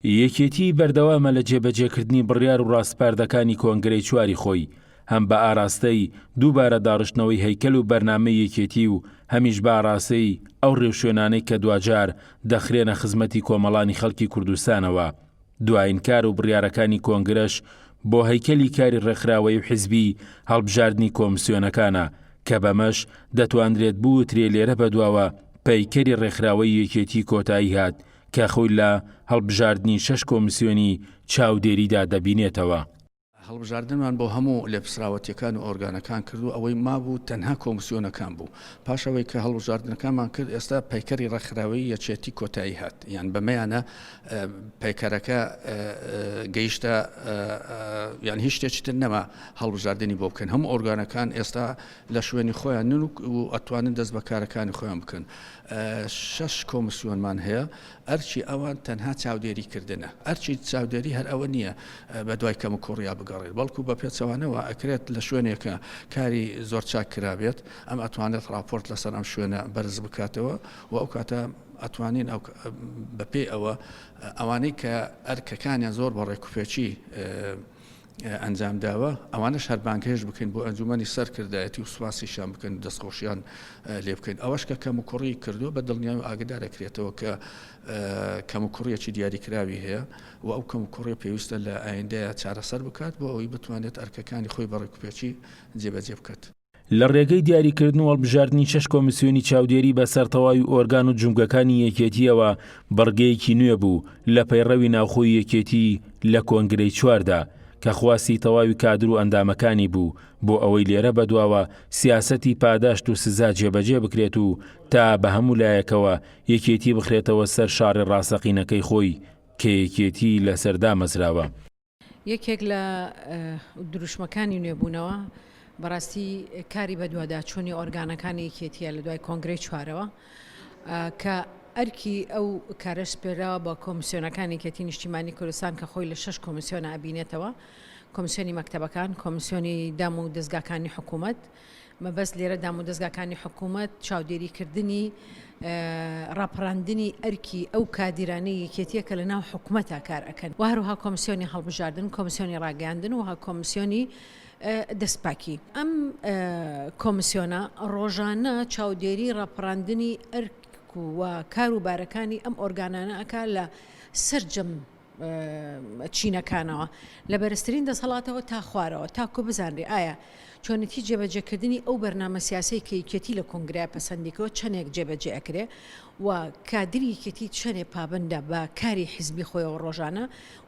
یەکێتی بەردەوامە لە جێبەجێکردنی بڕیار و ڕاسپاردەکانی کۆنگرەی چواری خۆی، هەم بە ئاراستەی دووبارە داڕشتنەوەی هەیکەل و بەرنامەی یەکێتی و هەمیش بە ئاڕاستەی ئەو ڕێوشوێنانەی کە دواجار دەخرێنە خزمەتی کۆمەڵانی خەڵکی کوردستانەوە. دوایین کار و بڕیارەکانی کۆنگرەش بۆ هەیکەلی کاری ڕێکخراوەیی و حیزبی هەڵبژاردنی کۆمسیۆنەکانە کە بەمەش دەتوانرێت بوترێ لێرە بەدواوە پەیکەری ڕێکخراوەی یەکێتی کۆتایی هات کە خۆی لە هەڵبژاردنی شەش کۆمسیۆنی چاودێریدا دەبینێتەوە. هەڵبژاردنمان بۆ هەموو لێپرسراوەتیەکان و ئۆرگانەکان کرد و ئەوەی مابوو تەنها کۆمسیۆنەکان بوو. پاش ئەوەی کە هەڵبژاردنەکانمان کرد ئێستا پەیکەری ڕێکخراوەیی یەکێتی کۆتایی هات. یان بەمەیانە پەیکەرەکە گەیشتە یان هیچ شتێکی تر نەما هەڵبژاردنی بۆ بکەن. هەموو ئۆرگانەکان ئێستا لە شوێنی خۆیانن و ئەتوانن دەست بە کارەکانی خۆیان بکەن. شەش کۆمسیۆنمان هەیە، ئەرکی ئەوان تەنها چاودێری کردنە، ئەرکی چاودێری هەر ئەوە نییە بە دوای کەموکوڕیا بگەڕێت، بەڵکو بە پێچەوانەوە ئەکرێت لە شوێنێکە کاری زۆر چاک کرابێت، ئەم ئەتوانێت ڕاپۆرت لەسەر ئەم شوێنە بەرز بکاتەوە و ئەو کاتە ئەتوانین ئەو بەپێی ئەوە ئەوانەی کە ئەرکەکانیان زۆر بە ڕێکوپێکی ئەنجام داوە، ئەوانەش هەر بانگهێشت بکەین بۆ ئەنجومەنی سەرکردایەتی و سوپاسیشیان بکەین و دەستخۆشیان لێ بکەین. ئەوەش کە کەموکوڕی کردووە بە دڵنیایی و ئاگدار ئەکرێتەوە کە کەموکوڕیەکی دیاریکراوی هەیە و ئەو کەموکوڕیە پێویستە لە ئایندەیا چارەسەر بکات بۆ ئەوەی بتوانێت ئەرکەکانی خۆی بە ڕێکوپێکی جێبەجێ بکات. لە ڕێگەی دیاریکردن و هەڵبژاردنی شەش کۆمیسیۆنی چاودێری بەسەر تەواوی ئۆرگان و جومگەکانی یەکێتییەوە بڕگەیەکی نوێ بوو لە پەیڕەوی ناوخۆی یەکێتی لە کۆنگرەی چواردا کە خواستی تەواوی کادر و ئەندامەکانی بوو بۆ ئەوەی لێرە بەدواوە سیاسەتی پاداشت و سزا جێبەجێ بکرێت و تا بە هەموو لایەکەوە یەکێتی بخرێتەوە سەر شاڕێ ڕاستەقینەکەی خۆی کە یەکێتی لەسەر دامەزراوە. یەکێک لە دروشمەکانی نوێبوونەوە بەڕاستی کاری بەدواداچوونی ئۆرگانەکانی یەکێتیە لە دوای کۆنگرەی چوارەوە کە ئەرکی ئەو کارەش سپێراوە بە کۆمسیۆنەکانی یەکێتی نیشتیمانی کوردستان کە خۆی لە شەش کۆمسیۆنە ئەبینێتەوە کۆمسیۆنی مەکتەبەکان کۆمسیۆنی دام و دەزگاکانی حکوومەت مەبەست لێرە دامودەزگاکانی حکوومەت چاودێریکردنی ڕاپەڕاندنی ئەرکی ئەو کادیرانەی یەکێتیە کە لە ناو حکوومەتا کار ئەکەن و هەروها کۆمسیۆنی هەڵبژاردن کۆمسیۆنی ڕاگەیاندن و کۆمسیۆنی دەستپاکی. ئەم کۆمسیۆنە ڕۆژانە چاودێری ڕاپەڕاندنی ئەرک و کار و بارەکانی ئەم ئۆرگانانە ئەکا لە سەرجەم چینەکانەوە لە بەرزترین دەسەڵاتەوە تا خوارەوە تاکو بزانرێ ئایا چۆنێتی جێبەجێکردنی ئەو بەرنامە سیاسەی کە یەکێتی لە کۆنگرە پەسەندی کردوە چەندێک جێبەجێ ئەکرێ و کادری یەکێتی چەندێ پابەندە بە کاری حیزبی خۆیەوە ڕۆژانە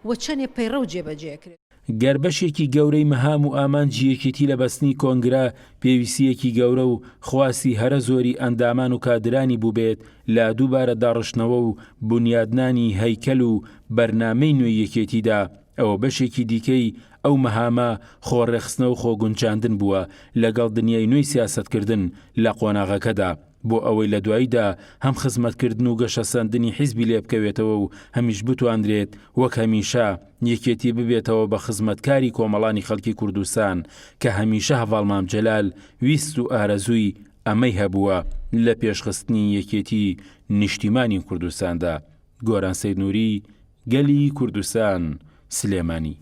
و چەندێ پەیڕەو جێبەجێ ئەکرێ. گەر بەشێکی گەورەی مەهام و ئامانجی یەکێتی لە بەستنی کۆنگرە پێویستییەکی گەورە و خواستی هەرە زۆری ئەندامان و کادرانی بووبێت لە دووبارە داڕشتنەوە و بونیادنانی هەیکەل و بەرنامەی نوێی یەکێتیدا، ئەوە بەشێکی دیکەی ئەو مەهامە خۆ ڕێکخستنە و خۆ گونجاندن بووە لەگەڵ دنیای نوێی سیاسەتکردن لە قۆناغەکەدا بۆ ئەوەی لە دواییدا هەم خزمەتکردن و گەشەسەندنی حیزبی لێ بکەوێتەوە و هەمیش بتواندرێت وەک هەمیشە یەکێتی ببێتەوە بە خزمەتکاری کۆمەڵانی خەڵکی کوردستان کە هەمیشە هەڤاڵ مام جەلال ویست و ئارەزووی ئەمەی هەبووە لە پێشخستنی یەکێتی نیشتیمانی کوردستاندا. گۆران سەید نوری، گەلی کوردستان، سلێمانی.